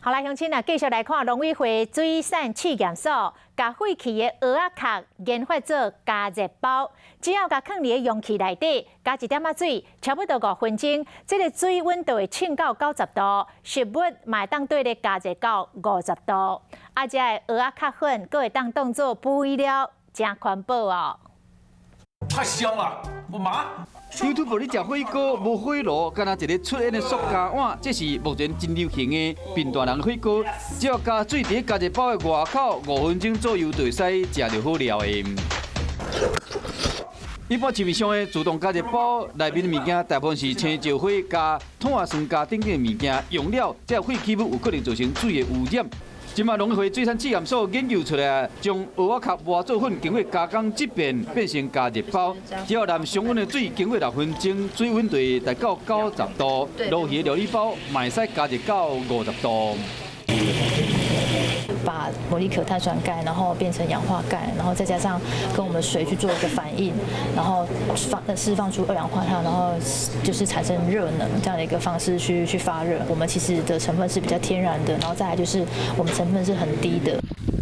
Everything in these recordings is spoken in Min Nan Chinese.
好來，鄉親啊，繼續來看農委會水產試驗所，共廢棄的蚵仔殼研發做加熱包，只要共囥佇容器內底，加一點仔水，差不多5分鐘，這个水溫就會升到90度，食物嘛會當綴咧加熱到50度。啊，這个蚵仔殼粉，閣會當當做肥料，誠環保哦。太香了，我麻。 YouTube 咧食火鍋無火爐，敢若一个出煙的塑膠碗，這是目前真流行的貧大人火鍋。只要加水佇加熱包的外口，5分鐘左右就會使食就好料的。一般市面上的自動加熱包內面的物件，大部分是青石火加炭酸鉀等等的物件，用了這廢棄物有可能造成水的污染。這馬農委會水產試驗所研究出來，將蚵仔殼磨做粉，經過加工質變，變成加熱包。只要淋常溫的水，經過6分鐘，水溫就會達到90度。鱸魚料理包嘛會使加熱到50度。把牡蠣殼碳酸鈣，然後變成氧化鈣，然後再加上跟我們水去做一個反應，然後釋放出二氧化碳，然後就是產生熱能這樣的一個方式去發熱。我們其實的成分是比較天然的，然後再來就是我們成分是很低的。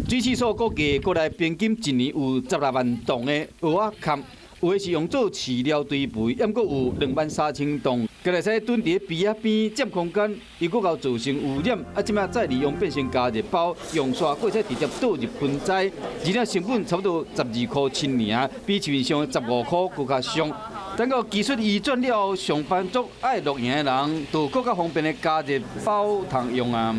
水試所估計國內平均一年有16萬噸的蚵仔殼，有的是用做飼料堆肥，猶閣有2萬3千噸，閣會使囤佇埤仔邊佔空間，又閣會造成污染。啊，這馬再利用變成加熱包，用煞閣會使直接倒入盆栽，而且成本差不多12塊錢爾，比市面上的15塊閣較俗。等到技術移轉了後，上班族愛露營的人，就閣較方便的加熱包通用啊。